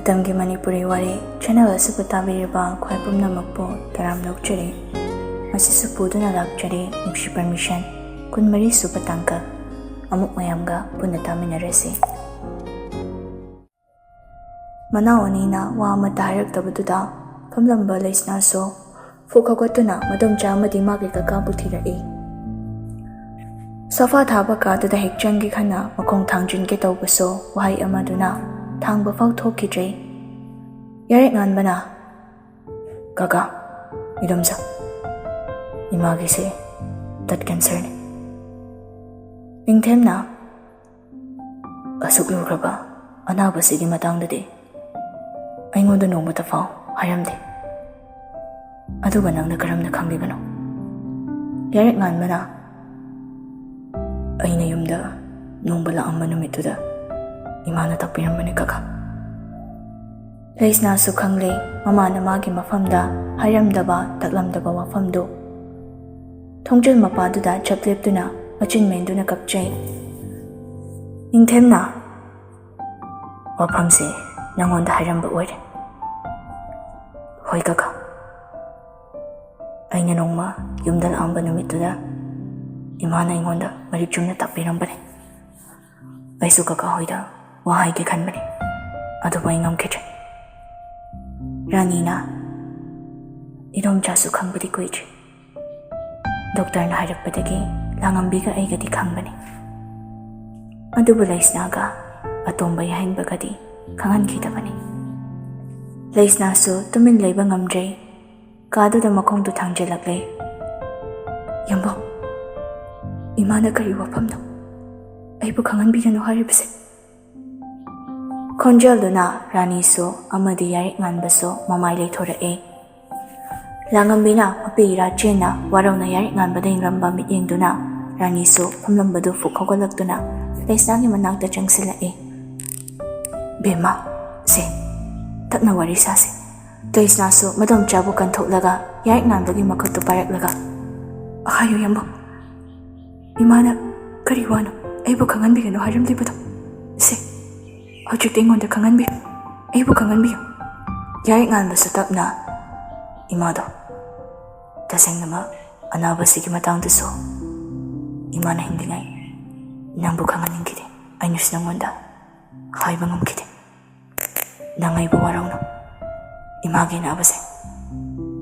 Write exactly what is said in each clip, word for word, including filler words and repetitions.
ꯃꯇꯝꯒꯤ ꯃꯅꯤꯄꯨꯔꯤ ꯋꯥꯔꯤ ꯆꯦꯅꯦꯜ ꯑꯁꯤꯕꯨ ꯇꯥꯕꯤꯔꯤꯕ ꯈ꯭ꯋꯥꯏ ꯄꯨꯝꯅꯃꯛꯄꯨ ꯇꯔꯥꯝꯅ ꯑꯣꯛꯆꯔꯤ꯫ ꯃꯁꯤꯁꯨ ꯄꯨꯗꯨꯅ ꯂꯥꯛꯆꯔꯤ ꯅꯨꯡꯁꯤ ꯄꯔꯃꯤꯁꯟ ꯀꯨꯟꯃꯔꯤ ꯁꯨꯕ ꯇꯥꯡꯀꯛ꯫ ꯑꯃꯨꯛ ꯃꯌꯥꯝꯒ ꯄꯨꯟꯅ ꯇꯥꯃꯤꯟꯅꯔꯁꯤ꯫ ꯃꯅꯥꯎ ꯑꯅꯤꯅ ꯋꯥ ꯑꯃꯠꯇ ꯍꯥꯏꯔꯛꯇꯕꯗꯨꯗ ꯐꯝꯂꯝꯕ ꯂꯩꯁꯅꯥꯁꯨ ꯐꯨꯛ ꯍꯧꯒꯠꯇꯨꯅ ꯃꯗꯣꯝꯆꯥ ꯑꯃꯗꯤ ꯃꯥꯒꯤ ꯀꯀꯥꯕꯨ ꯊꯤꯔꯛꯏ꯫ ꯁꯣꯐꯥ ꯊꯥꯕ ꯀꯥꯗꯨꯗ ꯍꯦꯛ ꯆꯪꯒꯦ ꯈꯟꯅ ꯃꯈꯣꯡ ꯊꯥꯡꯖꯤꯟꯒꯦ ꯇꯧꯕꯁꯨ ꯋꯥꯍꯩ ꯑꯃꯗꯨꯅ ꯊꯥꯡꯕ ꯐꯥꯎ ꯊꯣꯛꯈꯤꯗ꯭ꯔꯦ꯫ ꯌꯥꯔꯦꯛ ꯉꯥꯟꯕꯅ, "ꯀꯀꯥ, ꯏꯗꯣꯝꯆꯥ, ꯏꯃꯥꯒꯤꯁꯦ ꯕ꯭ꯂꯗ ꯀꯦꯟꯁꯔꯅꯤ꯫" ꯅꯤꯡꯊꯦꯝꯅ, "ꯑꯁꯨꯛ ꯂꯨꯈ꯭ꯔꯕ ꯑꯅꯥꯕꯁꯤꯒꯤ ꯃꯇꯥꯡꯗꯗꯤ ꯑꯩꯉꯣꯟꯗ ꯅꯣꯡꯃꯇ ꯐꯥꯎ ꯍꯥꯏꯔꯝꯗꯦ꯫ ꯑꯗꯨꯒ ꯅꯪꯅ ꯀꯔꯝꯅ ꯈꯪꯂꯤꯕꯅꯣ?" ꯌꯥꯔꯦꯛ ꯉꯥꯟꯕꯅ, "ꯑꯩꯅ ꯌꯨꯝꯗ ꯅꯣꯡꯕ ꯂꯥꯛꯑꯝꯕ ꯅꯨꯃꯤꯠꯇꯨꯗ ꯏꯃꯥꯅ ꯇꯥꯛꯄꯤꯔꯝꯕꯅꯤ, ꯀꯀꯥ꯫" ꯂꯩꯁꯅꯥꯁꯨ ꯈꯪꯂꯦ ꯃꯃꯥꯅ ꯃꯥꯒꯤ ꯃꯐꯝꯗ ꯍꯥꯏꯔꯝꯗꯕ, ꯇꯥꯛꯂꯝꯗꯕ ꯋꯥꯐꯝꯗꯨ꯫ ꯊꯣꯡꯖꯤꯜ ꯃꯄꯥꯗꯨꯗ ꯆꯞ ꯂꯦꯞꯇꯨꯅ ꯃꯆꯤꯟ ꯃꯦꯟꯗꯨꯅ ꯀꯞꯆꯩ꯫ ꯅꯤꯡꯊꯦꯝꯅ, "ꯋꯥꯐꯝꯁꯦ ꯅꯪꯉꯣꯟꯗ ꯍꯥꯏꯔꯝꯕ ꯑꯣꯏꯔꯦ꯫" "ꯍꯣꯏ ꯀꯀꯥ, ꯑꯩꯅ ꯅꯣꯡꯃ ꯌꯨꯝꯗ ꯂꯥꯛꯑꯝꯕ ꯅꯨꯃꯤꯠꯇꯨꯗ ꯏꯃꯥꯅ ꯑꯩꯉꯣꯟꯗ ꯃꯔꯤꯛ ꯆꯨꯝꯅ ꯇꯥꯛꯄꯤꯔꯝꯕꯅꯦ꯫ ꯑꯩꯁꯨ ꯀꯀꯥ ꯍꯣꯏꯗ ꯋꯥ ꯍꯥꯏꯒꯦ ꯈꯟꯕꯅꯦ, ꯑꯗꯨꯕꯨ ꯑꯩ ꯉꯝꯈꯤꯗ꯭ꯔꯦ꯫" ꯔꯥꯅꯤꯅ, "ꯏꯗꯣꯝꯆꯥꯁꯨ ꯈꯪꯕꯗꯤ ꯀꯨꯏꯗ꯭ꯔꯤ꯫ ꯗꯣꯛꯇꯔꯅ ꯍꯥꯏꯔꯛꯄꯗꯒꯤ ꯂꯥꯡꯉꯝꯕꯤꯒ ꯑꯩꯒꯗꯤ ꯈꯪꯕꯅꯤ꯫ ꯑꯗꯨꯕꯨ ꯂꯩꯁꯅꯥꯒ ꯑꯇꯣꯝꯕ ꯌꯥꯍꯟꯕꯒꯗꯤ ꯈꯪꯍꯟꯈꯤꯗꯕꯅꯤ꯫" ꯂꯩꯁꯅꯥꯁꯨ ꯇꯨꯃꯤꯟ ꯂꯩꯕ ꯉꯝꯗ꯭ꯔꯦ꯫ ꯀꯥꯗꯨꯗ ꯃꯈꯣꯡꯗꯨ ꯊꯥꯡꯖꯤꯜꯂꯛꯂꯦ꯫ "ꯌꯥꯝꯕꯧ, ꯏꯃꯥꯅ ꯀꯔꯤ ꯋꯥꯐꯝꯅꯣ ꯑꯩꯕꯨ ꯈꯪꯍꯟꯕꯤꯒꯅꯨ ꯍꯥꯏꯔꯤꯕꯁꯦ?" ꯈꯣꯟꯖꯦꯜꯗꯨꯅ ꯔꯥꯅꯤꯁꯨ ꯑꯃꯗꯤ ꯌꯥꯔꯦꯛ ꯉꯥꯟꯕꯁꯨ ꯃꯃꯥꯏ ꯂꯩꯊꯣꯔꯛꯑꯦ꯫ ꯂꯥꯡꯉꯝꯕꯤꯅ ꯃꯄꯤ ꯏꯔꯥ ꯆꯦꯟꯅ ꯋꯥꯔꯧꯅ ꯌꯥꯔꯦꯛ ꯉꯥꯟꯕꯗ ꯌꯦꯡꯂꯝꯕ ꯃꯤꯠꯌꯦꯡꯗꯨꯅ ꯔꯥꯅꯤꯁꯨ ꯐꯝꯂꯝꯕꯗꯨ ꯐꯨꯛ ꯍꯧꯒꯠꯂꯛꯇꯨꯅ ꯂꯩꯁꯅꯥꯒꯤ ꯃꯅꯥꯛꯇ ꯆꯪꯁꯤꯜꯂꯛꯑꯦ꯫ "ꯕꯦꯝꯃ, ꯁꯦ, ꯇꯞꯅ ꯋꯥꯔꯤ ꯁꯥꯁꯦ꯫" ꯂꯩꯁꯅꯥꯁꯨ ꯃꯗꯣꯝꯆꯥꯕꯨ ꯀꯟꯊꯣꯛꯂꯒ ꯌꯥꯔꯦꯛ ꯉꯥꯟꯕꯒꯤ ꯃꯈꯨꯠꯇꯨ ꯄꯥꯏꯔꯛꯂꯒ, "ꯍꯥꯏꯌꯨ ꯌꯥꯝꯕꯧ, ꯏꯃꯥꯅ ꯀꯔꯤ ꯋꯥꯅꯣ ꯑꯩꯕꯨ ꯈꯪꯍꯟꯕꯤꯒꯅꯨ ꯍꯥꯏꯔꯝꯂꯤꯕꯗꯣ? ꯁꯦ, ꯍꯧꯖꯤꯛꯇꯤ ꯑꯩꯉꯣꯟꯗ ꯈꯪꯍꯟꯕꯤꯌꯨ꯫" ꯑꯩꯕꯨ ꯈꯪꯍꯟꯕꯤꯌꯨ꯫ ꯌꯥꯔꯤꯛ ꯉꯥꯟꯕꯁꯨ ꯇꯞꯅ, "ꯏꯃꯥꯗꯣ, ꯇꯁꯦꯡꯅꯃꯛ ꯑꯅꯥꯕꯁꯤꯒꯤ ꯃꯇꯥꯡꯗꯁꯨ ꯏꯃꯥꯅ ꯍꯤꯡꯂꯤꯉꯩ ꯅꯪꯕꯨ ꯈꯪꯍꯟꯅꯤꯡꯈꯤꯗꯦ꯫ ꯑꯩꯅꯁꯨ ꯅꯪꯉꯣꯟꯗ ꯍꯥꯏꯕ ꯉꯝꯈꯤꯗꯦ꯫ ꯅꯪ ꯑꯩꯕꯨ ꯋꯥꯔꯧꯅꯨ꯫ ꯏꯃꯥꯒꯤ ꯑꯅꯥꯕꯁꯦ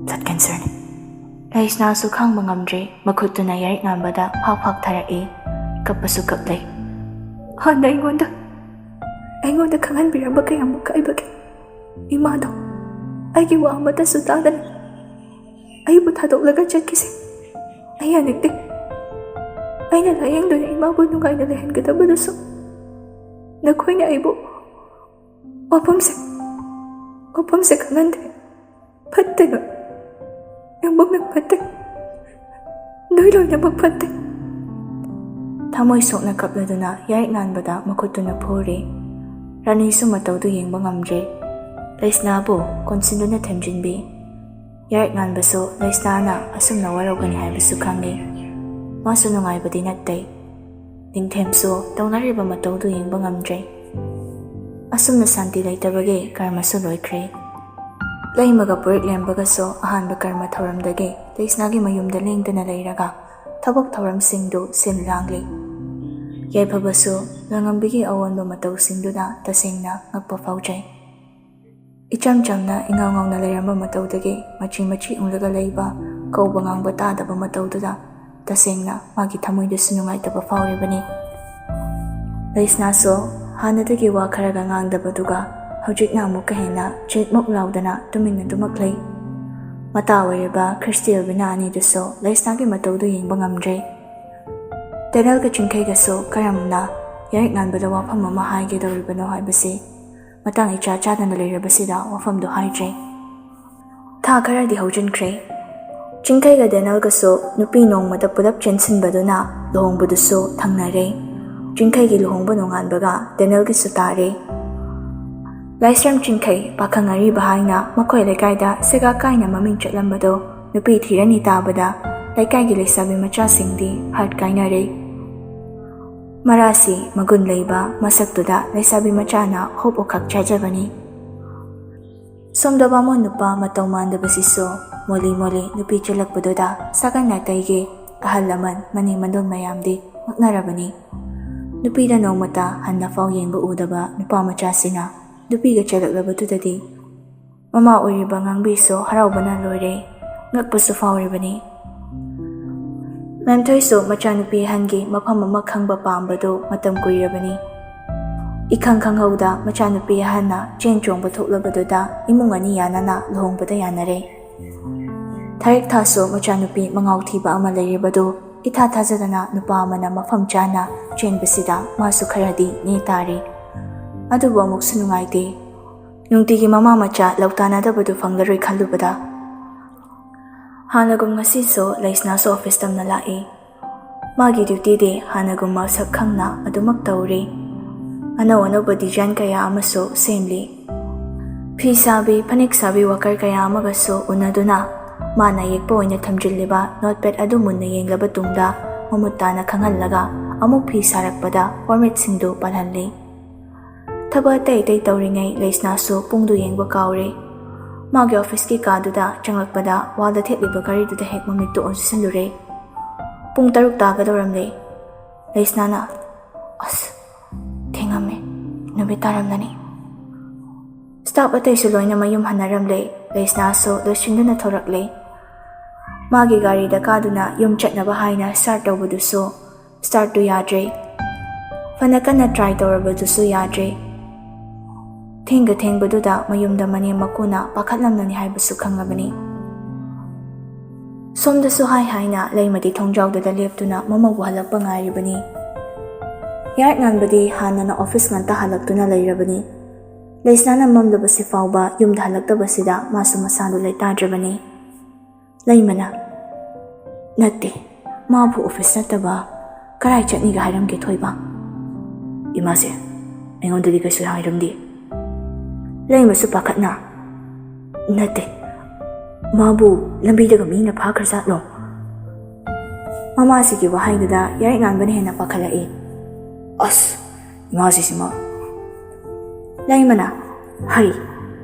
blood cancerꯅꯤ꯫" ꯂꯩꯁꯅꯥꯁꯨ ꯈꯥꯡꯕ ꯉꯝꯗ꯭ꯔꯦ, ꯃꯈꯨꯠꯇꯨꯅ ꯌꯥꯔꯤꯛ ꯉꯥꯟꯕꯗ ꯐꯥꯛ ꯐꯥꯛ ꯊꯥꯔꯛꯏ꯫ ꯀꯞꯄꯁꯨ ꯀꯞꯂꯦ꯫ "ꯍꯥꯟꯅ ꯑꯩꯉꯣꯟꯗ, ꯑꯩꯉꯣꯟꯗ ꯈꯪꯍꯟꯕꯤꯔꯝꯕ ꯀꯌꯥꯃꯨꯛ ꯀꯥꯏꯕꯒꯦ? ꯏꯃꯥꯗꯣ ꯑꯩꯒꯤ ꯋꯥ ꯑꯃꯠꯇꯁꯨ ꯇꯥꯗꯅ ꯑꯩꯕꯨ ꯊꯥꯗꯣꯛꯂꯒ ꯆꯠꯈꯤꯁꯦ꯫ ꯑꯩ ꯌꯥꯅꯤꯡꯗꯦ꯫ ꯑꯩꯅ ꯂꯥꯌꯦꯡꯗꯨꯅ ꯏꯃꯥꯕꯨ ꯅꯨꯡꯉꯥꯏꯅ ꯂꯩꯍꯟꯒꯗꯕꯗꯨꯁꯨ ꯅꯈꯣꯏꯅ ꯑꯩꯕꯨ ꯋꯥꯐꯝꯁꯦ, ꯋꯥꯐꯝꯁꯦ ꯈꯪꯍꯟꯗꯦ꯫ ꯐꯠꯇꯦ ꯅꯣꯏ꯫ ꯅꯪꯃꯛꯅ ꯐꯠꯇꯦ꯫ ꯅꯣꯏ ꯂꯣꯏꯅꯃꯛ ꯐꯠꯇꯦ꯫" ꯊꯃꯣꯏ ꯁꯣꯛꯅ ꯀꯞꯂꯗꯨꯅ ꯌꯥꯔꯤꯛ ꯉꯥꯟꯕꯗ ꯃꯈꯨꯠꯇꯨꯅ ꯐꯨꯔꯤ꯫ ꯔꯥꯅꯤꯁꯨ ꯃꯇꯧꯗꯨ ꯌꯦꯡꯕ ꯉꯝꯗ꯭ꯔꯦ꯫ ꯂꯩꯁꯅꯥꯕꯨ ꯀꯣꯟꯁꯤꯟꯗꯨꯅ ꯊꯦꯝꯖꯤꯟꯕꯤ꯫ ꯌꯥꯔꯤꯛ ꯉꯥꯟꯕꯁꯨ ꯂꯩꯁꯅꯥꯅ ꯑꯁꯨꯝꯅ ꯋꯥꯔꯧꯒꯅꯤ ꯍꯥꯏꯕꯁꯨ ꯈꯪꯏ꯫ ꯃꯥꯁꯨ ꯅꯨꯡꯉꯥꯏꯕꯗꯤ ꯅꯠꯇꯦ꯫ ꯅꯤꯡꯊꯦꯝꯁꯨ ꯇꯧꯅꯔꯤꯕ ꯃꯇꯧꯗꯨ ꯌꯦꯡꯕ ꯉꯝꯗ꯭ꯔꯦ꯫ ꯑꯁꯨꯝꯅ ꯁꯥꯟꯇꯤ ꯂꯩꯇꯕꯒꯤ ꯀꯔꯃꯁꯨ ꯂꯣꯏꯈ꯭ꯔꯦ꯫ ꯂꯩꯃꯒ ꯄꯨꯔꯤꯛꯂꯦꯝꯕꯒꯁꯨ ꯑꯍꯥꯟꯕ ꯀꯔꯃ ꯊꯧꯔꯝꯗꯒꯤ ꯂꯩꯁꯅꯥꯒꯤ ꯃꯌꯨꯝꯗ ꯂꯦꯡꯗꯅ ꯂꯩꯔꯒ ꯊꯕꯛ ꯊꯧꯔꯝꯁꯤꯡꯗꯨ ꯁꯤꯜ ꯂꯥꯡꯂꯤ꯫ ꯌꯥꯏꯐꯕꯁꯨ ꯂꯥꯡꯉꯝꯕꯤꯒꯤ ꯑꯑꯣꯟꯕ ꯃꯇꯧꯁꯤꯡꯗꯨꯗ ꯇꯁꯦꯡꯅ ꯉꯛꯄ ꯐꯥꯎꯖꯩ꯫ ꯏꯆꯝ ꯆꯝꯅ ꯏꯉꯥꯎ ꯉꯥꯎꯅ ꯂꯩꯔꯝꯕ ꯃꯇꯧꯗꯒꯤ ꯃꯆꯤ ꯃꯆꯤ ꯎꯪꯂꯒ ꯂꯩꯕ, ꯀꯧꯕ ꯉꯥꯡꯕ ꯇꯥꯗꯕ ꯃꯇꯧꯗꯨꯗ ꯇꯁꯦꯡꯅ ꯃꯥꯒꯤ ꯊꯃꯣꯏꯗꯁꯨ ꯅꯨꯡꯉꯥꯏꯇꯕ ꯐꯥꯎꯔꯤꯕꯅꯤ꯫ ꯂꯩꯁꯅꯥꯁꯨ ꯍꯥꯟꯅꯗꯒꯤ ꯋꯥ ꯈꯔꯒ ꯉꯥꯡꯗꯕꯗꯨꯒ ꯍꯧꯖꯤꯛꯅ ꯑꯃꯨꯛꯀ ꯍꯦꯟꯅ ꯆꯦꯠꯃꯨꯛ ꯂꯥꯎꯗꯅ ꯇꯨꯃꯤꯟꯅꯗꯨꯃꯛ ꯂꯩ꯫ ꯃꯇꯥ ꯑꯣꯏꯔꯤꯕ ꯈ꯭ꯔꯤꯁꯇꯤꯌꯦꯜ ꯕꯤꯅꯥ ꯑꯅꯤꯗꯨꯁꯨ ꯂꯩꯁꯅꯥꯒꯤ ꯃꯇꯧꯗꯨ ꯌꯦꯡꯕ ꯉꯝꯗ꯭ꯔꯦ꯫ ꯗꯦꯅꯦꯜꯒ ꯆꯤꯡꯈꯩꯒꯁꯨ ꯀꯔꯝꯅ ꯌꯥꯔꯤꯛ ꯉꯥꯟꯕꯗ ꯋꯥꯐꯝ ꯑꯃ ꯍꯥꯏꯒꯦꯗꯧꯔꯤꯕꯅꯣ ꯍꯥꯏꯕꯁꯤ ꯃꯇꯥꯡ ꯏꯆꯥ ꯆꯥꯗꯅ ꯂꯩꯔꯕꯁꯤꯗ ꯋꯥꯐꯝꯗꯨ ꯍꯥꯏꯗ꯭ꯔꯦ꯫ ꯊꯥ ꯈꯔꯗꯤ ꯍꯧꯖꯤꯟꯈ꯭ꯔꯦ꯫ ꯆꯤꯡꯈꯩꯒ ꯗꯦꯅꯦꯜꯒꯁꯨ ꯅꯨꯄꯤ ꯅꯣꯡꯃꯗ ꯄꯨꯂꯞ ꯆꯦꯟꯁꯤꯟꯕꯗꯨꯅ ꯂꯨꯍꯣꯡꯕꯗꯨꯁꯨ ꯊꯪꯅꯔꯦ꯫ ꯆꯤꯡꯈꯩꯒꯤ ꯂꯨꯍꯣꯡꯕ ꯅꯣꯡꯉꯥꯟꯕꯒ ꯗꯦꯅꯦꯜꯒꯤꯁꯨ ꯇꯥꯔꯦ꯫ ꯂꯥꯏꯁ꯭ꯔꯝ ꯆꯤꯡꯈꯩ, ꯄꯥꯈꯪ ꯑꯔꯤꯕ ꯍꯥꯏꯅ ꯃꯈꯣꯏ ꯂꯩꯀꯥꯏꯗ ꯁꯦꯒꯥ ꯀꯥꯏꯅ ꯃꯃꯤꯡ ꯆꯠꯂꯝꯕꯗꯣ ꯅꯨꯄꯤ ꯊꯤꯔꯅꯤ ꯇꯥꯕꯗ ꯂꯩꯀꯥꯏꯒꯤ ꯂꯩꯁꯥꯕꯤ ꯃꯆꯥꯁꯤꯡꯗꯤ ꯍꯥꯔꯠ ꯀꯥꯏꯅꯔꯦ꯫ ꯃꯔꯥꯁꯤ ꯃꯒꯨꯟ ꯂꯩꯕ ꯃꯁꯛꯇꯨꯗ ꯂꯩꯁꯥꯕꯤ ꯃꯆꯥꯅ ꯍꯣꯞ ꯑꯣꯈꯥꯛ ꯆꯥꯖꯕꯅꯤ꯫ ꯁꯣꯝꯗ ꯕꯥꯃꯣꯟ ꯅꯨꯄꯥ ꯃꯇꯧ ꯃꯥꯟꯗꯕꯁꯤꯁꯨ ꯃꯣꯂꯤ ꯃꯣꯂꯤ ꯅꯨꯄꯤ ꯆꯦꯜꯂꯛꯄꯗꯨꯗ ꯁꯥꯒꯩ ꯅꯥꯇꯩꯒꯤ ꯑꯍꯜ ꯂꯃꯟ, ꯃꯅꯦꯝ ꯃꯗꯣꯟ ꯃꯌꯥꯝꯗꯤ ꯉꯛꯅꯔꯕꯅꯤ꯫ ꯅꯨꯄꯤꯗ ꯅꯣꯡꯃꯇ ꯍꯟꯅꯐꯥꯎ ꯌꯦꯡꯕ ꯎꯗꯕ ꯅꯨꯄꯥ ꯃꯆꯥꯁꯤꯅ ꯅꯨꯄꯤꯒ ꯆꯦꯜꯂꯛꯂꯕꯗꯨꯗꯗꯤ ꯃꯃꯥ ꯑꯣꯏꯔꯤꯕ ꯉꯥꯡꯕꯤꯁꯨ ꯍꯔꯥꯎꯕꯅ ꯂꯣꯏꯔꯦ, ꯉꯛꯄꯁꯨ ꯐꯥꯎꯔꯤꯕꯅꯤ꯫ ꯃꯦꯝꯊꯣꯏꯁꯨ ꯃꯆꯥꯅꯨꯄꯤ ꯑꯍꯟꯒꯤ ꯃꯐꯝ ꯑꯃ ꯈꯪꯕ ꯄꯥꯝꯕꯗꯨ ꯃꯇꯝ ꯀꯨꯏꯔꯕꯅꯤ꯫ ꯏꯈꯪ ꯈꯪꯍꯧꯗ ꯃꯆꯥꯅꯨꯄꯤ ꯑꯍꯟꯅ ꯆꯦꯟ ꯆꯣꯡꯕ ꯊꯣꯛꯂꯕꯗꯨꯗ ꯏꯃꯨꯡ ꯑꯅꯤ ꯌꯥꯅꯅ ꯂꯨꯍꯣꯡꯕꯗ ꯌꯥꯅꯔꯦ꯫ ꯊꯔꯤꯛ ꯊꯥꯁꯨ ꯃꯆꯥꯅꯨꯄꯤ ꯃꯉꯥꯎ ꯊꯤꯕ ꯑꯃ ꯂꯩꯔꯤꯕꯗꯨ ꯏꯊꯥ ꯊꯥꯖꯗꯅ ꯅꯨꯄꯥ ꯑꯃꯅ ꯃꯐꯝ ꯆꯥꯅ ꯆꯦꯟꯕꯁꯤꯗ ꯃꯥꯁꯨ ꯈꯔꯗꯤ ꯅꯦ ꯇꯥꯔꯤ꯫ ꯑꯗꯨꯕꯨ ꯑꯃꯨꯛꯁꯨ ꯅꯨꯡꯉꯥꯏꯇꯦ꯫ ꯅꯨꯡꯇꯤꯒꯤ ꯃꯃꯥ ꯃꯆꯥ ꯂꯧꯇꯥꯟꯅꯗꯕꯗꯨ ꯐꯪꯂꯔꯣꯏ ꯈꯜꯂꯨꯕꯗ꯫ ꯍꯥꯟꯅꯒꯨꯝ ꯉꯁꯤꯁꯨ ꯂꯩꯁꯅꯥꯁꯨ ꯑꯣꯐꯤꯁ ꯇꯝꯅ ꯂꯥꯛꯏ꯫ ꯃꯥꯒꯤ ꯗ꯭ꯌꯨꯇꯤꯗꯤ ꯍꯥꯟꯅꯒꯨꯝ ꯃꯁꯛ ꯈꯪꯅ ꯑꯗꯨꯃꯛ ꯇꯧꯔꯤ꯫ ꯑꯅꯧ ꯑꯅꯧꯕ ꯗꯤꯖꯥꯏꯟ ꯀꯌꯥ ꯑꯃꯁꯨ ꯁꯦꯝꯂꯤ꯫ ꯐꯤ ꯁꯥꯕꯤ, ꯐꯅꯦꯛ ꯁꯥꯕꯤ ꯋꯥꯀꯔ ꯀꯌꯥ ꯑꯃꯒꯁꯨ ꯎꯅꯗꯨꯅ ꯃꯥꯅ ꯌꯦꯛꯄ ꯑꯣꯏꯅ ꯊꯝꯖꯤꯜꯂꯤꯕ ꯅꯣꯠꯄꯦꯗ ꯑꯗꯨ ꯃꯨꯟꯅ ꯌꯦꯡꯂꯕ ꯇꯨꯡꯗ ꯃꯃꯨꯠ ꯇꯥꯅ ꯈꯪꯍꯜꯂꯒ ꯑꯃꯨꯛ ꯐꯤ ꯁꯥꯔꯛꯄꯗ ꯐꯣꯔꯃꯦꯠꯁꯤꯡꯗꯨ ꯄꯥꯜꯍꯜꯂꯤ꯫ ꯊꯕꯛ ꯑꯇꯩ ꯑꯇꯩ ꯇꯧꯔꯤꯉꯩ ꯂꯩꯁꯅꯥꯁꯨ ꯄꯨꯡꯗꯨ ꯌꯦꯡꯕ ꯀꯥꯎꯔꯦ꯫ ꯃꯥꯒꯤ ꯑꯣꯐꯤꯁꯀꯤ ꯀꯥꯗꯨꯗ ꯆꯪꯂꯛꯄꯗ ꯋꯥꯜꯗ ꯊꯦꯠꯂꯤꯕ ꯘꯔꯤꯗꯨꯗ ꯍꯦꯛ ꯃꯃꯤꯠꯇꯨ ꯑꯣꯟꯁꯤꯜꯂꯨꯔꯦ꯫ ꯄꯨꯡ ꯇꯔꯨꯛ ꯇꯥꯒꯗꯧꯔꯝꯂꯦ꯫ ꯂꯩꯁꯅꯥꯅ, "ꯑꯁ, ꯊꯦꯡꯉꯝꯃꯦ, ꯅꯨꯃꯤꯠ ꯇꯥꯔꯝꯂꯅꯤ꯫" ꯁ꯭ꯇꯥꯐ ꯑꯇꯩꯁꯨ ꯂꯣꯏꯅ ꯃꯌꯨꯝ ꯍꯟꯅꯔꯝꯂꯦ꯫ ꯂꯩꯁꯅꯥꯁꯨ ꯂꯣꯏꯁꯤꯟꯗꯨꯅ ꯊꯣꯔꯛꯂꯦ꯫ ꯃꯥꯒꯤ ꯒꯥꯔꯤꯗ ꯀꯥꯗꯨꯅ ꯌꯨꯝ ꯆꯠꯅꯕ ꯍꯥꯏꯅ ꯁ꯭ꯇꯥꯔꯠ ꯇꯧꯕꯗꯨꯁꯨ ꯁ꯭ꯇꯥꯔꯠꯇꯨ ꯌꯥꯗ꯭ꯔꯦ꯫ ꯐꯅ ꯀꯟꯅ ꯇ꯭ꯔꯥꯏ ꯇꯧꯔꯕꯗꯨꯁꯨ ꯌꯥꯗ꯭ꯔꯦ꯫ ꯊꯦꯡꯒ ꯊꯦꯡꯕꯗꯨꯗ ꯃꯌꯨꯝꯗ ꯃꯅꯦꯝ ꯃꯀꯨꯅ ꯄꯥꯈꯠꯂꯝꯂꯅꯤ ꯍꯥꯏꯕꯁꯨ ꯈꯪꯂꯕꯅꯤ꯫ ꯁꯣꯝꯗꯁꯨ ꯍꯥꯏ ꯍꯥꯏꯅ ꯂꯩꯃꯗꯤ ꯊꯣꯡꯖꯥꯎꯗꯨꯗ ꯂꯦꯞꯇꯨꯅ ꯃꯃꯧꯕꯨ ꯍꯜꯂꯛꯄ ꯉꯥꯏꯔꯤꯕꯅꯤ꯫ ꯌꯥꯏ ꯉꯥꯟꯕꯗꯤ ꯍꯥꯟꯅꯅ ꯑꯣꯐꯤꯁ ꯉꯟꯇꯥ ꯍꯜꯂꯛꯇꯨꯅ ꯂꯩꯔꯕꯅꯤ꯫ ꯂꯩꯁꯅꯥꯅ ꯃꯝꯂꯕꯁꯤ ꯐꯥꯎꯕ ꯌꯨꯝꯗ ꯍꯜꯂꯛꯇꯕꯁꯤꯗ ꯃꯥꯁꯨ ꯃꯁꯥꯗꯨ ꯂꯩꯇꯥꯗ꯭ꯔꯕꯅꯤ꯫ ꯂꯩꯃꯅ, "ꯅꯠꯇꯦ, ꯃꯥꯕꯨ ꯑꯣꯐꯤꯁ ꯅꯠꯇꯕ ꯀꯔꯥꯏ ꯆꯠꯅꯤꯒ ꯍꯥꯏꯔꯝꯒꯦ ꯊꯣꯏꯕ?" "ꯏꯃꯥꯁꯦ ꯑꯩꯉꯣꯟꯗꯗꯤ ꯀꯩꯁꯨ ꯍꯥꯏꯔꯝꯗꯦ꯫" ꯂꯩꯃꯁꯨ ꯄꯥꯈꯠꯅ, "ꯅꯠꯇꯦ, ꯃꯥꯕꯨ ꯂꯝꯕꯤꯗꯒ ꯃꯤꯅ ꯐꯥꯈ꯭ꯔꯖꯥꯠꯂꯣ?" ꯃꯃꯥꯁꯤꯒꯤ ꯋꯥꯍꯩꯗꯨꯗ ꯌꯥꯏ ꯉꯥꯟꯕꯅ ꯍꯦꯟꯅ ꯄꯥꯈꯠꯂꯛꯏ꯫ "ꯑꯁ, ꯏꯃꯥꯁꯤꯁꯤꯃ!" ꯂꯩꯃꯅ, "ꯍꯩ,